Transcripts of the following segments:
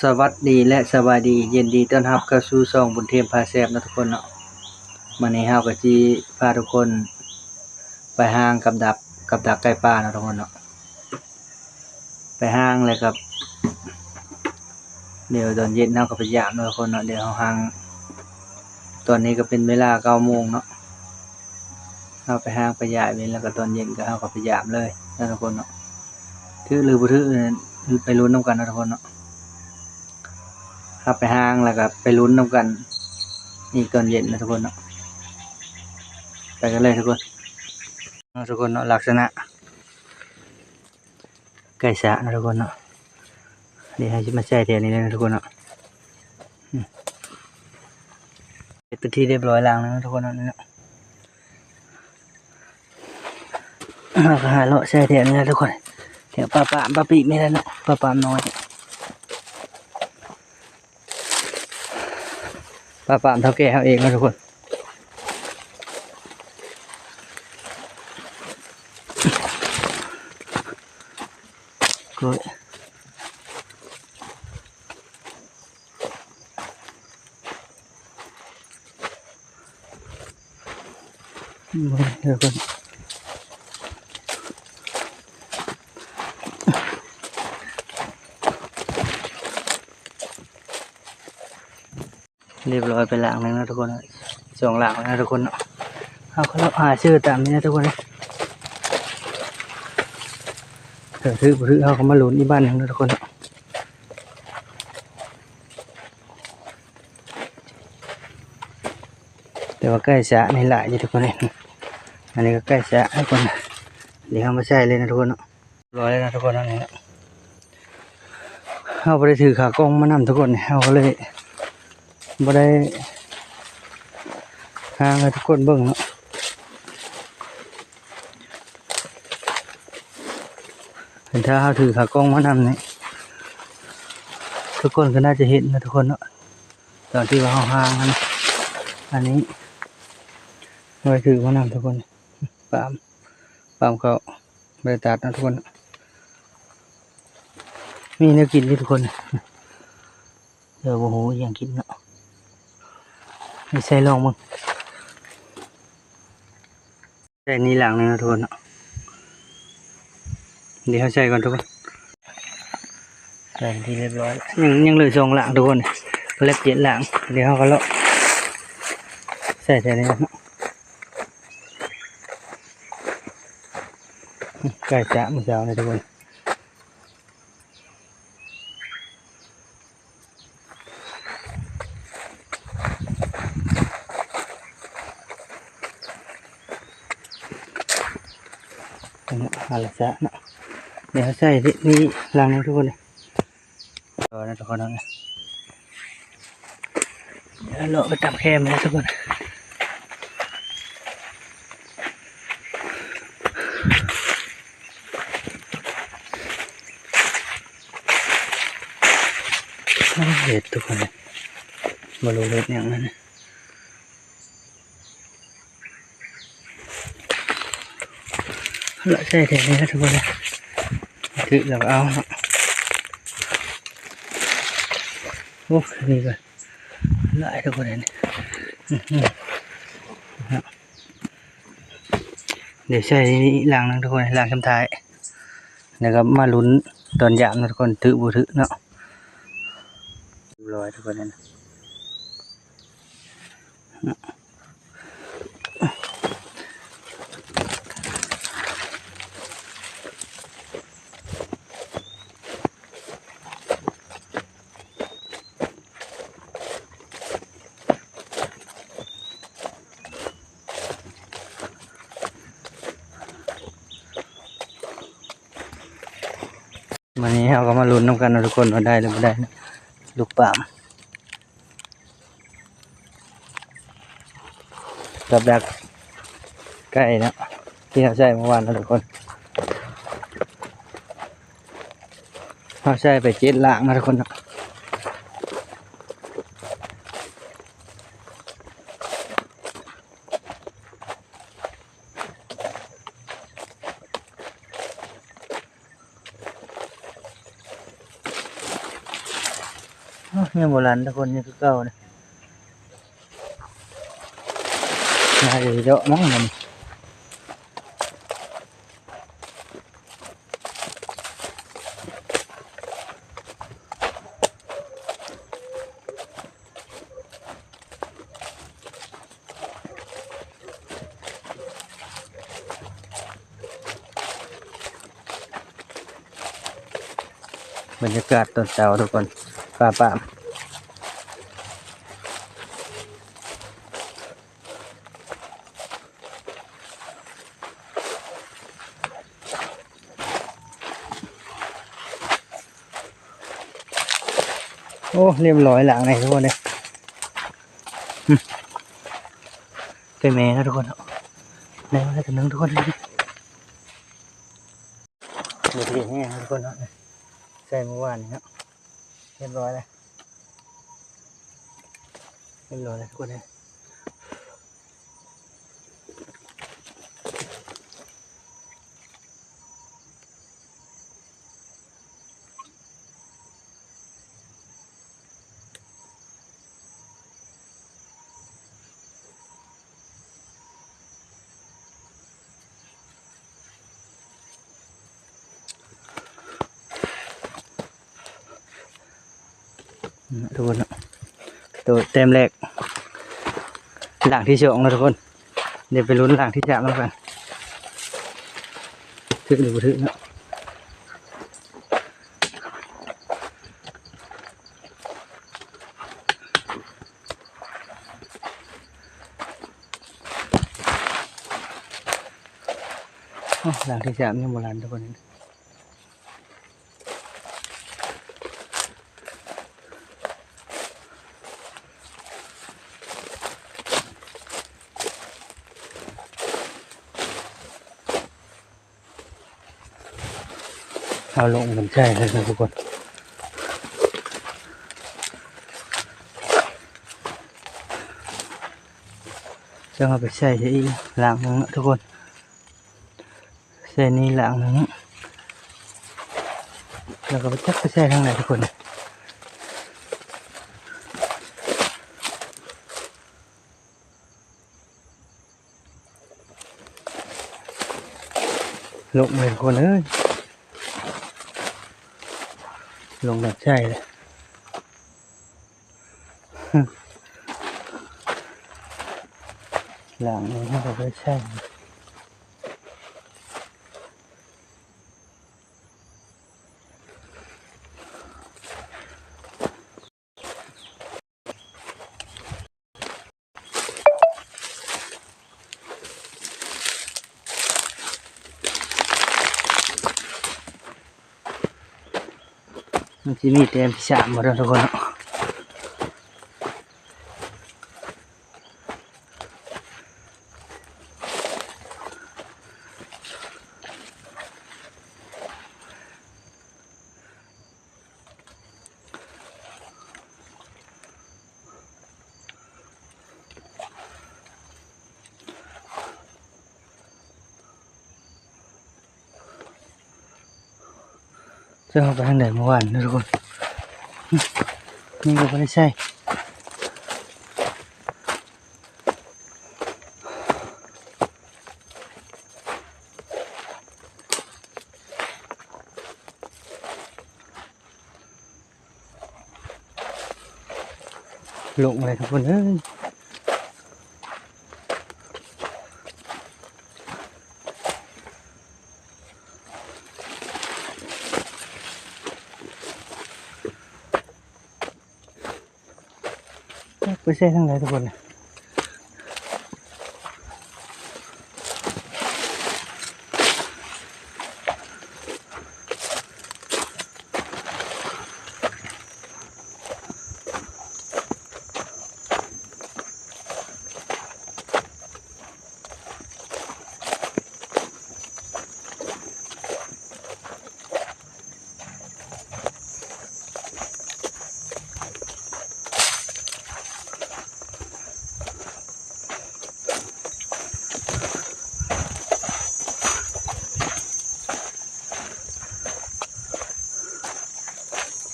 ສະຫວັດດີ ແລະ ສະບາຍດີ, ຍິນດີຕ້ອນຮັບເຂົ້າສູ່ຊ່ອງບຸນເທມພາແຊບເນາະທຸກຄົນເນາະ. ມື້ນີ້ເຮົາກໍຊິພາທຸກຄົນໄປຫາງກັບດັກ ກັບດັກໄກ່ປ່າເນາະທຸກຄົນເນາະ. ໄປຫາງແລ້ວກໍ ດຽວຕອນເຢັນເຮົາກໍໄປຢາມເນາະທຸກຄົນເນາະ. ດຽວເຮົາຫາງ ຕອນນີ້ກໍເປັນເວລາເກົ້າໂມງເນາະ. ເຮົາໄປຫາງໄປຢາມເວັນ ແລ້ວກໍຕອນເຢັນກໍເຮົາກໍໄປຢາມເລີຍເນາະທຸກຄົນເນາະ. ຖືກຫຼືບໍ່ຖືກ ໄປລຸ້ນນຳກັນເນາະທຸກຄົນເນາະ. ເຮົາໄປຫາງແລ້ວກໍໄປລຸ້ນນຳກັນອີກຕອນເຢັນເນາະທຸກຄົນເນາະ. ໄປກັນເລີຍທຸກຄົນເນາະ ທຸກຄົນເນາະ. ລັກສະນະໄກ່ສະເນາະທຸກຄົນເນາະ. ດຽວເຮົາຊິມາໃສ່ແຖວນີ້ເລີຍເນາະທຸກຄົນເນາະ. ອືມ ເປັນທີ່ຮຽບຮ້ອຍ ລ້າງແລ້ວເນາະທຸກຄົນເນາະ. ນີ້ເນາະ ເຮົາກໍຫາເລາະໃສ່ແຖວນີ້ແຫຼະທຸກຄົນ, ແຖວປ່າປາມ ປ່າປີກນີ້ແຫຼະເນາະ, ປ່າປາມນ້ອຍ ປ່າປາມເຖົ້າແກ່ເຮົາເອງເນາະທຸກຄົນ. ໂອ້ຍ ເບິ່ງເດີເພິ່ນ ຮຽບຮ້ອຍໄປລ້າງໜຶ່ງເນາະທຸກຄົນ, ສອງລ້າງແລ້ວເນາະທຸກຄົນເນາະ. ເຮົາກໍເລາະຫາຊື້ຕາມນີ້ນະທຸກຄົນ, ຖ້າຖືກບໍ່ຖືກເຮົາກໍມາລຸ້ນອີກບ້ານໜຶ່ງເນາະທຸກຄົນເນາະ. ແຕ່ວ່າໄກ່ສະນີ້ຫຼາຍຢູ່ທຸກຄົນເອີຍ. ອັນນີ້ກໍໄກ່ສະທຸກຄົນ, ດຽວເຮົາມາໃສ່ເລີຍນະທຸກຄົນເນາະ. ຮຽບຮ້ອຍແລ້ວນະທຸກຄົນເນາະ. ເຮົາບໍ່ໄດ້ຖືຂາກ້ອງມານຳທຸກຄົນ, ເຮົາກໍເລີຍບໍ່ໄດ້ຫາງໃຫ້ທຸກຄົນເບິ່ງເນາະ. ເຫັນຖ້າເຮົາຖືຂາກ້ອງມານຳນີ້ ທຸກຄົນກໍໜ້າຈະເຫັນນະທຸກຄົນເນາະ, ຕອນທີ່ວ່າເຮົາຫາງຫັ້ນນະ. ອັນນີ້ບໍ່ໄດ້ຖືມານຳທຸກຄົນ, ປາມ ປາມເຂົາບໍ່ໄດ້ຕັດນະທຸກຄົນ. ມີແນວກິນຢູ່ທຸກຄົນ, ແຕ່ບໍ່ຮູ້ອີ່ຫຍັງກິນເນາະ. ໃສ່ລອງເບິ່ງ. ໃສ່ນີ້ຫຼັງໜຶ່ງນະທຸກຄົນເນາະ. ດຽວເຮົາໃສ່ກ່ອນທຸກຄົນ. ໃສ່ເປັນທີ່ຮຽບຮ້ອຍ. ຍັງ ຍັງເຫຼືອສອງຫຼັງທຸກຄົນ, ເລັກເຈັດຫຼັງ. ດຽວເຮົາກໍເລາະໃສ່ແຖວນີ້ເນາະ. ໃກ້ຈະມື້ເຊົ້ານີ້ທຸກຄົນ. ເອົາລະຊະເນາະ. ດຽວໃສ່ນີ້ຫຼັງໜຶ່ງທຸກຄົນ, ເອົານະທຸກຄົນເນາະ. ເດີເລາະໄປຕາມແຄມເລີຍທຸກຄົນ. ເຫັດທຸກຄົນ, ບໍ່ຮູ້ເຫັດຫຍັງນັ້ນ. ເລາະໃສ່ແຖວນີ້ນະທຸກຄົນເດີ, ຖືກແລ້ວກໍເອົາເນາະ. ໂອ້ ນີ້ກໍຫຼາຍທຸກຄົນເດີ. ດຽວໃສ່ນີ້ຫຼັງໜຶ່ງທຸກຄົນ, ຫຼັງສຸດທ້າຍ ແລ້ວກໍມາລຸ້ນຕອນຢາມນະທຸກຄົນ, ຖືກບໍ່ຖືກເນາະ. ຮຽບຮ້ອຍທຸກຄົນເດີ. ມື້ນີ້ເຮົາກໍມາລຸ້ນນຳກັນເນາະທຸກຄົນ ວ່າໄດ້ຫຼືບໍ່ໄດ້ເນາະ ລູກປາມ ກັບດັກໄກ່ເນາະ ທີ່ເຮົາໃສ່ເມື່ອວານເນາະທຸກຄົນ. ເຮົາໃສ່ໄປເຈັດລາງເນາະທຸກຄົນເນາະ. ເ ຍັງບໍ່ລັນທຸກຄົນ ຍັງຄືເກົ່ານະ ໜ້າຈະເຍາະມັ້ງມັນ. ບັນຍາກາດຕອນເຊົ້າທຸກຄົນ ປາປາມ. ໂອ້ ຮຽບຮ້ອຍ ລ້າງໃຫ້ທຸກຄົນເດ້. ອືມ ໄປແມ່ນະທຸກຄົນເນາະ ໄດ້ມາແລ້ວຕົວໜຶ່ງທຸກຄົນ. ບໍ່ເທແຮງເນາະທຸກຄົນເນາະ ໃສ່ມື້ວານນີ້ເນາະ. ຮຽບຮ້ອຍແລ້ວ ຮຽບຮ້ອຍແລ້ວທຸກຄົນເອີຍ. ນະທຸກຄົນເນາະ ໂຕແຕ້ມແລກ ຫຼັງທີສອງເນາະທຸກຄົນ. ດຽວໄປລຸ້ນຫຼັງທີສາມນຳກັນ ຖືກຫຼືບໍ່ຖືກເນາະ. ໂອ້ ຫຼັງທີສາມຍັງບໍ່ລັນທຸກຄົນ. ເອົາລົງມັນໃສ່ເລີຍນະທຸກຄົນ ຈັ່ງເອົາໄປໃສ່ອີກຫຼັງໜຶ່ງເນາະທຸກຄົນ. ໃສ່ນີ້ຫຼັງໜຶ່ງ ແລ້ວກໍໄປຈັກໄປໃສ່ທາງໃດທຸກຄົນ. ລົງເລີຍທຸກຄົນເອີຍ ລົງແບບໃສ່ເລີຍ. ຫຼັງນີ້ເຮົາກໍໄປໃສ່. ມັນຊິມີແຕ້ມທີສາມບໍ່ເນາະທຸກຄົນເນາະ. ເຈົ້າເຮົາໄປທາງໃດເມື່ອວານນະທຸກຄົນ? ນີ້ກໍບໍ່ໄດ້ໃຊ້. ລົງເລີຍທຸກຄົນເອີຍ. ຈັກໄປໃສ່ທາງໃດທຸກຄົນ.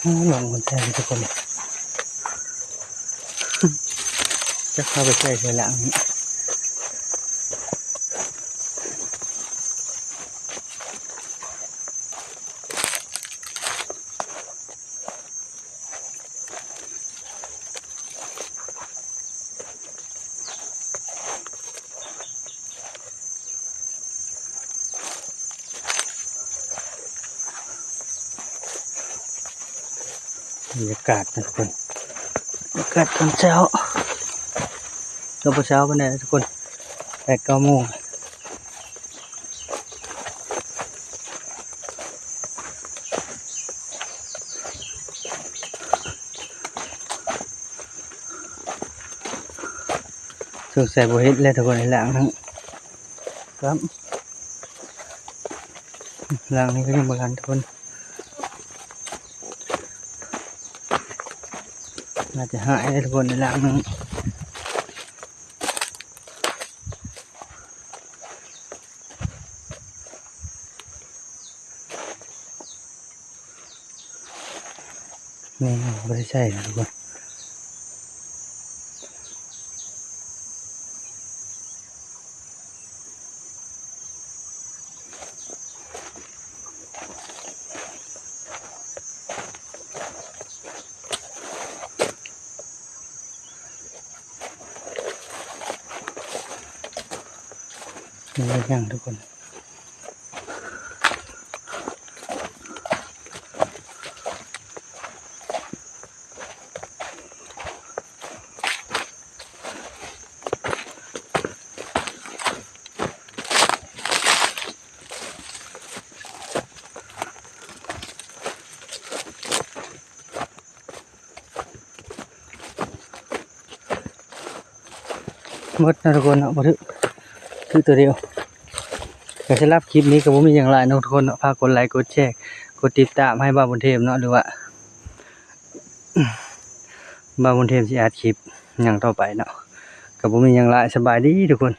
ໂອ້ ລົງມັນແທ້ເລີຍທຸກຄົນ. ຈະເຂົ້າໄປໃສ່ໃສ່ຫຼັງນີ້. ບັນຍາກາດນະທຸກຄົນ ບັນຍາກາດຕອນເຊົ້າ ກໍບໍ່ເຊົ້າປານໃດນະທຸກຄົນ ແປດເກົ້າໂມງ. ສົງໄສບໍ່ເຮັດແລ້ວທຸກຄົນ ລ້າງນັ້ນຄັບ ລ້າງນີ້ກໍຍັງບໍ່ທັນທຸກຄົນ ໜ້າຈະຫາຍເດ້ທຸກຄົນ ລ້າງນັ້ນ. ນີ້ບໍ່ໄດ້ໃສ່ນະທຸກຄົນ ຍັງ ຍັງທຸກຄົນ. ໝົດເນາະທຸກຄົນເນາະ ບໍ່ຖືກ ຖືກຕົວດຽວ. ກໍສຳລັບຄລິບນີ້ກໍບໍ່ມີຫຍັງຫຼາຍເນາະທຸກຄົນເນາະ ຝາກກົດໄລ ກົດແຊ ກົດຕິດຕາມໃຫ້ບ່າວບຸນເທບເນາະ ຫຼືວ່າບ່າວບຸນເທບຊິອັດຄລິບຫຍັງຕໍ່ໄປເນາະ ກໍບໍ່ມີຫຍັງຫຼາຍ. ສະບາຍດີທຸກຄົນ.